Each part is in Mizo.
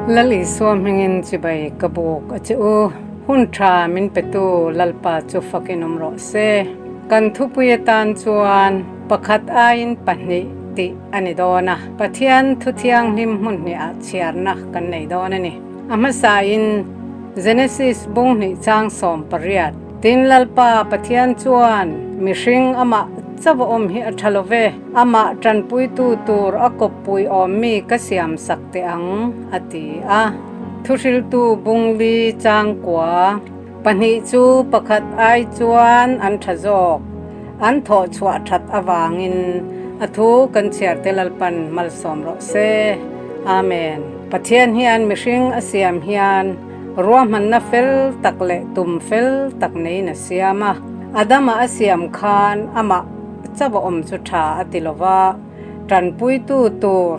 Lal Isua hmingin chibai ka buk a che u. Hun tha min petu Lalpa chu fakin awm rawh se. Kan thupui atan chuan pakhat aiin pahnih tih a ni dawn a. Pathian thu thianghlim hmun hnihah chhiarna kan nei dawn a ni. A hmasain Genesis bung hnih chang 18, Tin Lalpa Pathian chuan mihring amah chauh awm hi a tha lo ve, amah tanpuitu tur a kawppui awm mi ka siam sak teh ang, a ti a. Thuhriltu bungli changkua pahnih chu pakhat ai chuan an tha zawk, an thawh chhuah that avangin a thu kan chhiar te Lalpan malsawm rawh se. Amen. Pathian hian mihring a siam hian Ruahmanna fel tak leh tum fel tak neiin a siam a. Adama a siam khan amah chauh a awm chu tha a ti lo va, tanpuitu tur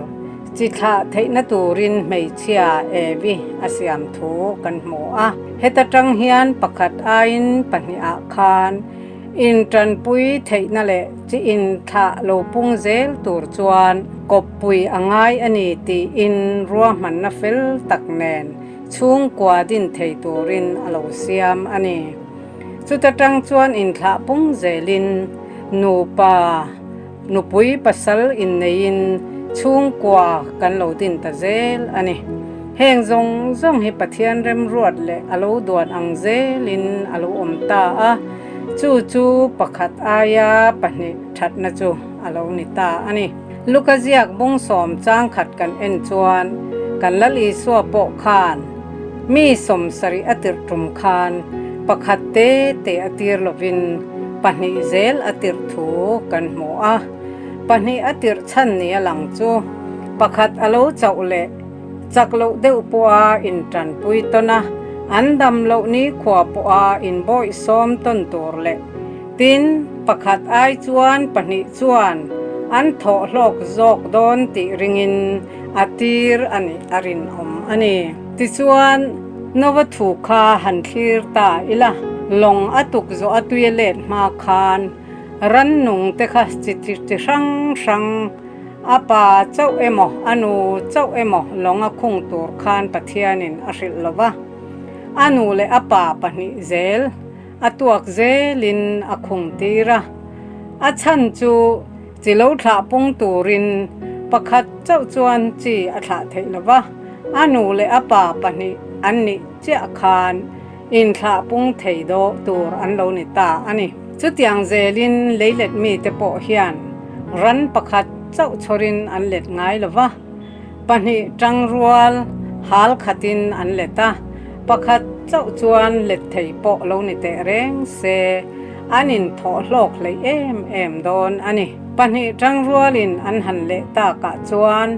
chi thlah theihna turin hmeichhia Evi a siam thu kan hmu a. Heta tang hian pakhat aiin pahnihah khan intanpui theihna leh chi inthlah lo pung zel tur chuan kawppui a ngai a ni tiin ruahmanna fel tak nen Chhungkua din thei turin a lo siam a ni. Chuta tang chuan inthlah pung zelin nupa, nupui pasal inneiin chhungkua kan lo din ta zel a ni. Heng zawng zawng hi Pathian remruat leh a lo duan ang zelin a lo awm ta a, chu chu pakhat aia pahnih thatna chu a lo ni ta a ni. Luka ziak bung sawm chang khat kan en chuan kan Lal Isua pawh khan mi 70 a tirh tum khan pakhat te te a tir lovin pahnih zel a tirh thu kan hmu a. Pahnih a tirh chhan ni a lang chu pakhat a lo chauh leh chak loh deuh pawha intanpui tawn a, an dam loh nikhua pawha inbawihsawm tawn tur leh Tin, pakhat ai chuan pahnih chuan an thawh hlawk zawk dawn tih ringin a tir a nih a rinawm a ni. Tichuan, Nova thu kha han thlir ta ila, lawng a tuk zawh a tui a let hma khan rannung te kha chi chi hrang hrang a pa chauh emaw a nu chauh emaw lawng a khung tur khan Pathianin a hrilh lo va, a nu leh a pa pahnih zel A tuak zelin a khung tir a, a chhan chu chi lo thlah pung turin pakhat chauh chuan chi a thlah theih lo va, a nu leh a pa pahnih an nih chiah khan inthlah pung thei dawh tur an lo ni ta a ni. Chutiang zelin leilet mite pawh hian ran pakhat chauh chhawrin an let ngai lo va, Pahnih tangrual hal khatin an let a, pakhat chauh chuan let thei pawh lo ni teh reng se, an inthawh hlawk hleih em em dawn a ni. Pahnih tangrualin an han leh takah chuan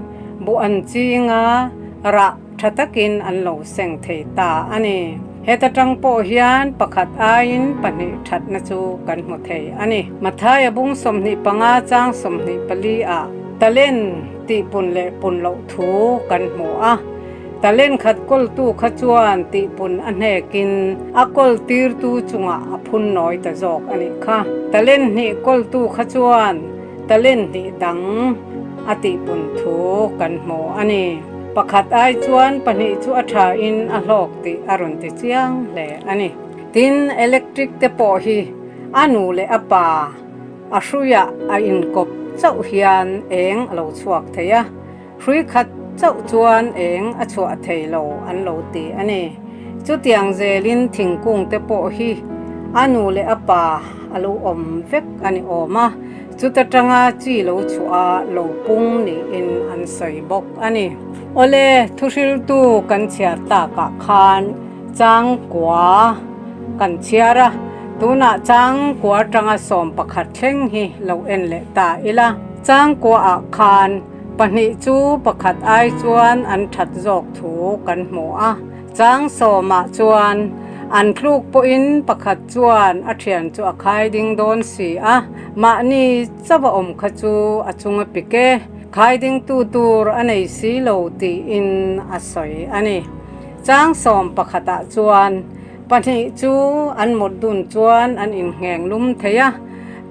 buh an ching a, rah tha takin an lo seng thei ta a ni. Heta tang pawh hian pakhat aiin pahnih thatna chu kan hmu thei a ni. Mathaia bung 25 chang 24 ah talent Tih pun leh pun loh thu kan hmu a, talent khat kawltu kha chuan tih pun a hnekin a kawl tirtu chungah a phun nawi ta zawk a nih kha. Talent hnih kawltu kha chuan talent hnih dang a tih pun thu kan hmu a ni. Pakhat ai chuan pahnih chu a thain a hlawk tih a rawn ti chiang hle a ni. Tin, electric te pawh hi a nu leh a pa, A hruiah a inkawp chauh hian eng a lo chhuak thei a, hrui khat chauh chuan eng a chhuah thei lo an lo ti a ni. Chutiang zelin thingkung te pawh hi a nu leh a pa a lo awm vek a ni awm a, chuta tanga chi lo chhuah a lo pung niin an sawi bawk a ni. Awle, thuhriltu kan chhiar takah khan Changkua kan chhiar a, tunah Changkua atanga 11 thleng hi lo en leh ta ila. Changkuaah khan pahnih chu pakhat ai chuan an that zawk thu kan hmu a, chang sawmah chuan an tluk pawhin pakhat chuan a thian chu a khai ding dawn si a, mahni chauh a awm kha chu a chung a pik e, khai dingtu tur a nei si lo tiin a sawi a ni. Chang 11ah chuan pahnih chu an mut dun chuan an inngheng lum thei a,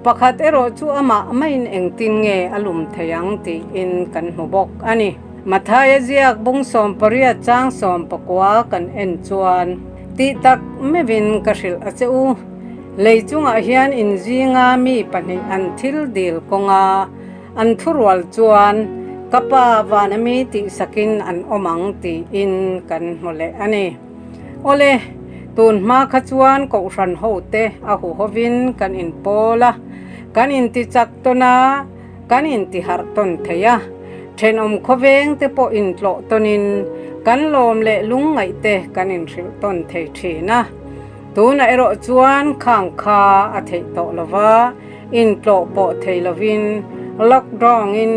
pakhat erawh chu amah maiin engtin nge a lum thei ang tiin kan hmu bawk a ni. Mathaia ziak bung 18 chang 19 kan en chuan tih tak meuhin ka hrilh a che u. Lei chungah hian inzinga mi pahnih an thil dil kawnga an thurual chuan ka pa vana mi tihsakin an awm ang tiin kan hmu leh a ni. Awle, tun hma kha chuan kohhran hote a huhovin kan inpawl a, kan intichak tawn a, kan intiharh tawn thei a, thenawm khawveng te pawh intlawh tawnin kan lawm leh lungngaih te kan inhrilh tawn thei thin a. Tunah erawh chuan khang kha a theih tawh lo va, intlawh pawh thei lovin lockdown-in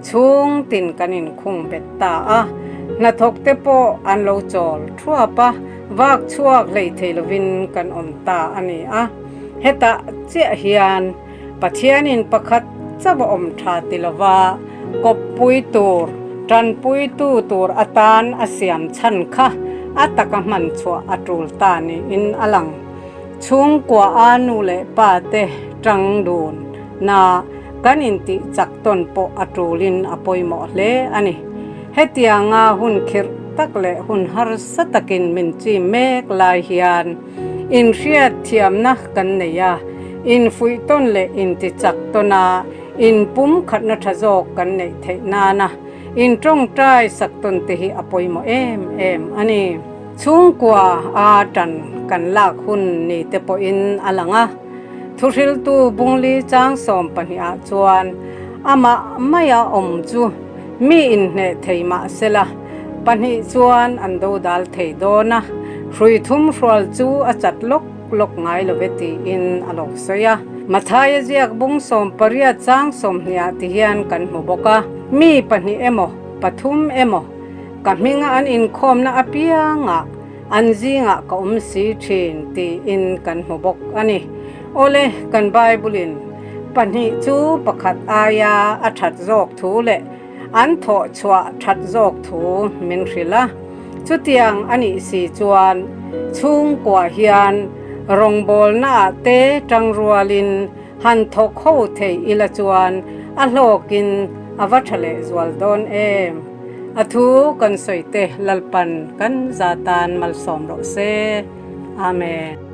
chhung tin kan inkhung bet ta a, hnathawk te pawh an lo chawl thuap a, vak chhuak hlei thei lovin kan awm ta a ni a. Hetah chiah hian Pathianin pakhat chauh a awm tha ti lova kawppui tur, tanpuitu tur atan a siam chhan kha a taka hman chhuah a tul ta niin a lang. Chhungkua a nu leh pa te tang dun na kan intih chak tawn pawh a tulin a pawimawh hle a ni. Hetianga hun khirh tak leh hun harsa takin min chim mek lai hian, Inhriat thiamna kan nei a, infuih tawn leh intichak tawn a, inpumkhatna tha zawk kan neih theih nana intawngtai sak tawn te hi a pawimawh em em a ni. Chhungkua a tan kan lak hun ni te pawhin a lang a, thuhriltu Bungli chang 12 ah chuan amah maia awm chu mi inhneh thei mah sela, pahnih chuan an dodal thei dawn a, hrui thum hrual chu a chat lawk lawk ngai lo ve tiin a lo sawi a. Mathaia ziak bung 18 chang 20 ah ti hian kan hmu bawk a, mi pahnih emaw, pathum emaw ka hminga an inkhawmna apiangah an zingah ka awm si thin tiin kan hmu bawk a ni. Awle, kan Bible-in pahnih chu pakhat aia a that zawk thu leh An thawh chhuah that zawk thu min hrilh a, chutiang a nih si chuan chhungkua hian rawngbawlnaah te tangrualin han thawk ho thei ila chuan a hlawkin a va tha leh zual dawn em? A thu kan sawi te Lalpan kan za tan malsawm rawh se. Amen.